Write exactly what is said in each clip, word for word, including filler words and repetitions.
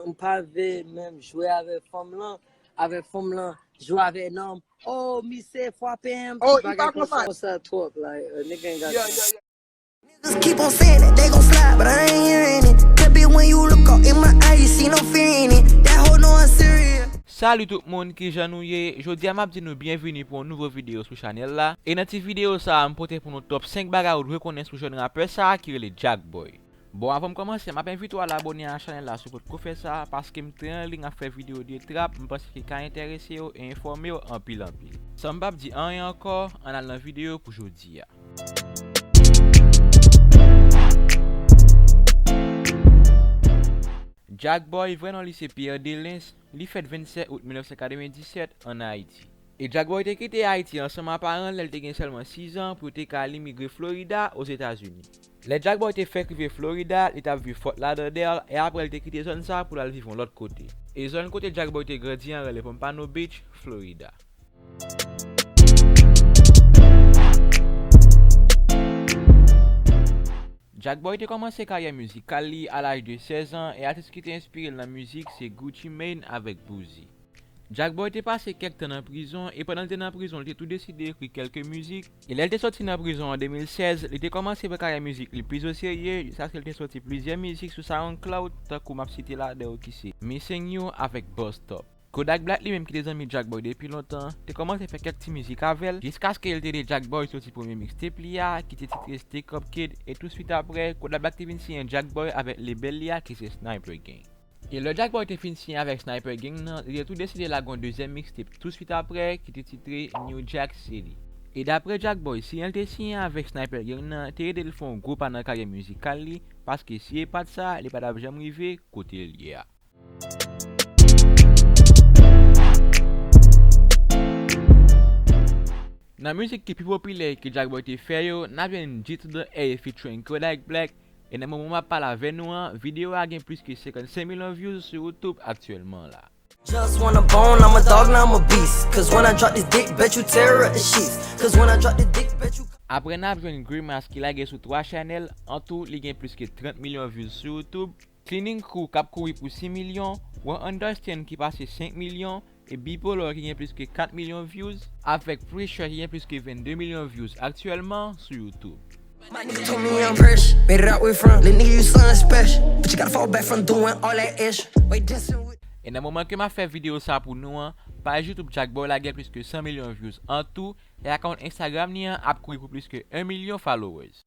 M pa vle menm jwe avèk fanm lan, avèk fanm lan, jwe avèk nonm. Oh, misye frape m, oh, bagay konsa, konsa twòp, like, a nigga ain't got time. Niggas keep on saying that they gon' slide, but I ain't hearing it. Tell me when you look up in my eye, you see no fear in it. That hoe know I'm serious. Salut tout moun, kijan nou ye? Jodi a m ap di nou byenvini pou yon nouvo videyo sou chanèl la. E nan ti videyo sa a, m pote pou nou top senk bagay ou dwe konnen sou jèn rapè sa a ki rele Jackboy. Bon, avan m kòmanse, m ap envite w al abòne a chanèl la si w potko fè sa, paske m trè anliy ap fè videyo de trap, m panse ki ka enterese w e enfòme w anpil anpil. San m p ap di anyen ankò, ann al nan videyo pou jodi a. Jackboy, vrè non li se Pierre Delens, li fèt vennsèt out mil nèf san katrevenndisèt ann Ayiti. E Jackboy te kite Ayiti ansanm a paran l lè l te gen sèlman sis an pou yo te ka al imigre Florida, Ozetazini. Lè Jackboy te fèk rive Florida, li t ap viv Fort Lauderdale, e apre l te kite zòn sa pou l al viv yon lòt kote. E zòn kote Jackboy te grandi an rele Pompano Beach, Florida. Jackboy te kòmanse karyè mizikal li a laj de sèz an, e atis ki te enspire l nan mizik se Gucci Mane avèk Boosie. Jackboy te pase kèk tan nan prizon, e pandan l te nan prizon, li te tou deside ekri kèlke mizik. E lè l te soti nan prizon an de mil sèz, li te kòmanse pran karyè mizik li plis o serye, jiskaske l te soti plizyè mizik sou SoundCloud, tankou m ap site ladan yo ki se Missing You avèk Bus Stop. Kodak Black li menm ki te zanmi Jackboy depi lontan, te kòmanse fè kèk ti mizik avè l, jiskaske l te ede Jackboy soti premye mixtape li a, ki te titre Stay Cupcaked, e tou swit apre, Kodak Black te vin siyen Jackboy avèk lebèl li a ki se Sniper Gang. E lè Jackboy te fin siyen avèk Sniper Gang nan, li te tou deside lage yon dezyèm mixtape tou swit apre, ki te titre New Jack City. E daprè Jackboy, siyen l te siyen avèk Sniper Gang nan, te ede l fè yon gwo pa nan karyè mizikal li, paske si e pa t sa, li pa t ap janm rive kote l ye a. Nan mizik ki pi popilè ke Jackboy te fè yo, n ap jwenn G to the A featuring Kodak Black, e nan moman m ap pale avè nou an, videyo a gen plis ke senkannsenk milyon views sou YouTube aktyèlman la. Just wanna bone, I'm a dog, now I'm a beast. 'Cause when I drop this dick, bet you tear up the sheets. 'Cause when I drop this dick, bet you Apre n ap jwenn Grimace ki lage sou twa chanèl, an tou li gen plis ke trant milyon views sou YouTube. Cleaning Crew k ap kouri pou sis milyon, One Understand ki pase senk milyon, e Bipolar ki gen plis ke kat milyon views, avèk Pressure ki gen plis ke vennde milyon views aktyèlman sou YouTube. My nigga told me I'm fresh, made it out with front. Little nigga, you son special, but you gotta fall back from doing all that extra. Wait, dancing with E nan moman ke m ap fè videyo sa pou nou an, paj YouTube Jackboy la gen plis ke san milyon views an tou, e akawont Instagram li an ap kouri pou plis ke yon milyon followers.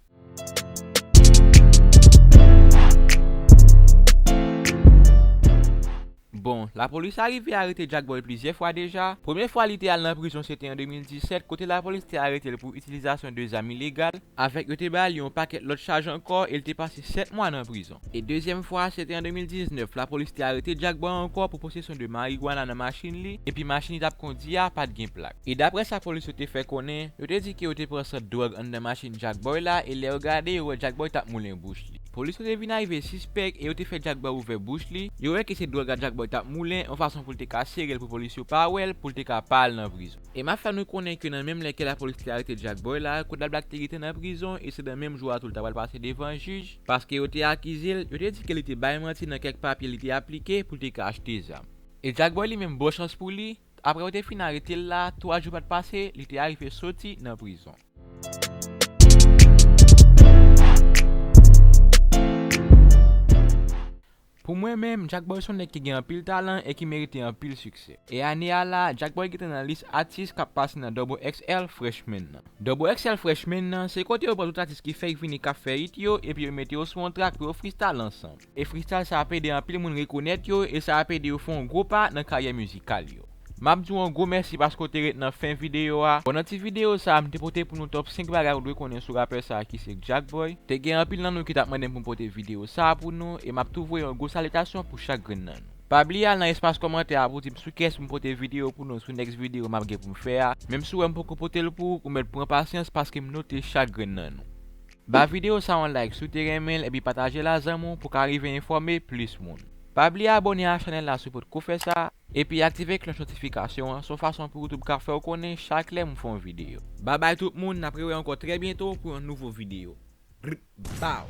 Bon, lapolis arive arete Jackboy plizyè fwa deja. Premye fwa li te al nan prizon se te an de mil disèt, kote lapolis te arete l pou itilizasyon de zam ilegal, avèk yo te ba li yon pakèt lòt chaj ankò e l te pase sèt mwa nan prizon. E dezyèm fwa se te an de mil diznèf, lapolis te arete Jackboy ankò pou posesyon de marijuana nan machin li, epi machin li t ap kondi a pa t gen plak. E daprè sa polis yo te fè konnen, yo te di ke yo te pran sant dwòg anndan machin Jackboy la, e lè yo gade, yo wè Jackboy t ap moulen bouch li. Polis yo te vin arive sispèk e yo te fè Jackboy ouvè bouch li. Yo wè ke se dwòg la Jackboy t ap moulen, yon fason pou l te ka sere l pou polis yo pa wè l, pou l te ka pa al nan prizon. E m ap fè nou konnen ke nan menm lè ke lapolis te arete Jackboy la, Kodak Black te gentan nan prizon, e se nan menm jou a tou l ta pral pase devan jij, paske yo te akize l, yo te di ke li te bay manti nan kèk papye li te aplike pou l te ka achte zam. E Jackboy li menm, bon chans pou li, apre yo te fin arete l la, twa jou pa t pase, li te arive soti nan prizon. Pou mwen menm, Jackboy se yon nèg ki gen anpil talan e ki merite anpil siksè. E ane a la, Jackboy gentan nan lis atis k ap pase nan Double X L Freshman nan. Double X L Freshman nan, se kote yo pran tout atis ki fèk vini k ap fè hit yo, epi yo mete yo sou yon track pou yo freestyle ansanm. E freestyle sa ap ede anpil moun rekonèt yo, e sa ap ede yo fè yon gwo pa nan karyè mizikal yo. M ap di w yon gwo mèsi paske w te ret nan fen videyo a. Bon, nan ti videyo sa a, m te pote pou nou top senk bagay ou dwe konnen sou rapè sa a ki se Jackboy. Te gen anpil nan nou ki t ap mande m pou m pote videyo sa a pou nou, e m ap tou voye yon gwo salitasyon pou chak grenn nan nou. Pa bliye al nan espas kòmantè a pou di m si w kè si m pote videyo pou nou sou next videyo m ap gen pou m fè a. Menm si w wè m poko pote l pou ou, ou mèt pran pasyans paske m note chak grenn nan nou. Ba videyo sa a yon like si w te renmen l, epi pataje l a zanmi w pou w ka rive enfòme plis moun. Pa bliye abòne a chanèl la si w potko fè sa, epi aktive klòch notifikasyon an, se yon fason pou YouTube ka fè w konnen chak lè m fè yon videyo. Babay tout moun, n ap rewè ankò trè byento pou yon nouvo videyo. Brr, baw!